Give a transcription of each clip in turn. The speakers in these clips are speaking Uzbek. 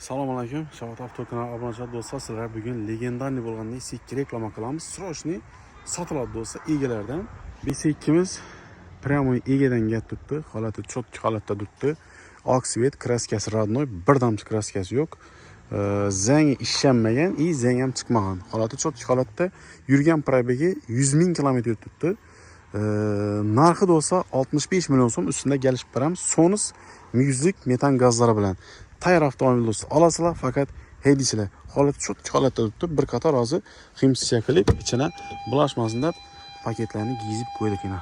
Assalomu alaykum, Shavat Avto kanali obunachilar, do'stlar, sizlar bugun легендарный bo'lgan Nexia 2 reklama qilamiz. Срочный sotiladi, do'stlar, egalardan. Nexia 2miz прямой egadan kelib turibdi. Holati чёткий holatda turibdi. Oq цвет, краска si родной, bir tomchi краска si yo'q. Zangi ishlanmagan и zang ham chiqmagan. Holati чёткий holatda, yurgan пробег i 100 ming kilometr yurib turibdi. Narxi, do'stlar, 65 million so'm, ustida kelishib beramiz. Sonus muyuzlik metan gazlari bilan. Tayyor avtomobil, do'stlar, olasizlar, faqat haydaysizlar. Holat чёткий holatda turibdi. Bir qator hozir химчистка qilib, ichine bulashmasin deb paketlarni giyizib qo'ydik yana.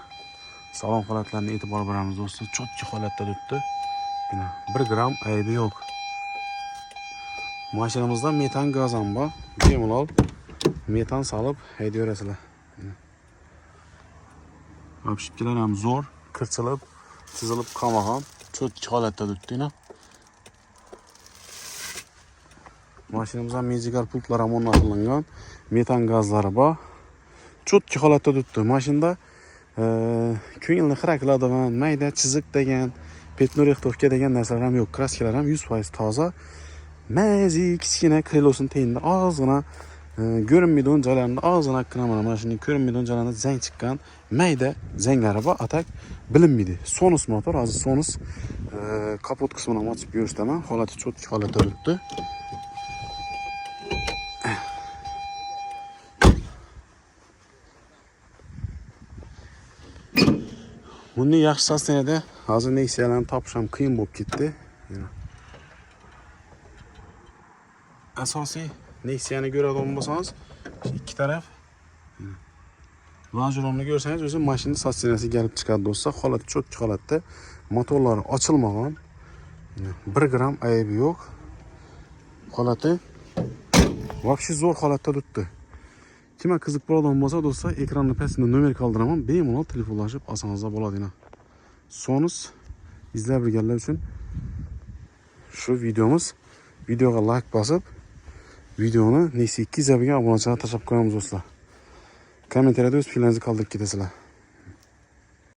Salon holatlarini e'tibor beramiz, do'stlar. Чёткий holatda turibdi. Yana 1 gram aybi yo'q. Mashinamizda metan gaz ham bor. Bemalol metan solib haydayverasizlar. Обшивка lar ham zo'r, kirchilib, chizilib qolmagan. Чёткий holatda turibdi yana. Mashinamizda mejigar pultlar ham o'rnatilgan, metan gazlari bor. Чёткий holatda turibdi. Mashinada ko'ngilni xira qiladigan mayda chiziq degan, пятно, рихтовка degan narsalar ham yo'q. Краска lar ham 100% toza. Mazi kichkina крыло sini tagida ozgina ko'rinmaydigan joylarida ozgina mana shunday ko'rinmaydigan joylarida zang chiqqan mayda zanglari bor, а так bilinmaydi. Sonus motor, hozir Sonus kapot qismini ham ochib ko'rsataman. Holati чёткий holatda turibdi. Bunday yaxshi состояние da hozir Nexia'larni topish ham qiyin bo'lib ketdi. Yana. Asosiy Nexia'ni ko'radigan bo'lsangiz, ikki taraf lonjeronni ko'rsangiz, o'zi mashina состояние si kelib chiqadi, do'stlar. Holati чёткий holatda, motorlari ochilmagan. 1 gram aybi yo'q. Holati вообще zo'r holatda turibdi. Kimga qiziq bo'ladigan bo'lsa, do'stlar, ekranni pastida nomer qoldiraman. Bemalol telefonlashib olsangizlar bo'ladi yana. Sonus izlab yurganlar uchun shu videomiz. Videoga like bosib, videoni Nexia 2 izabiga obunachilar tashlab qo'yamiz, do'stlar. Kommentariyada o'z fikrlaringizni qoldirib ketasizlar.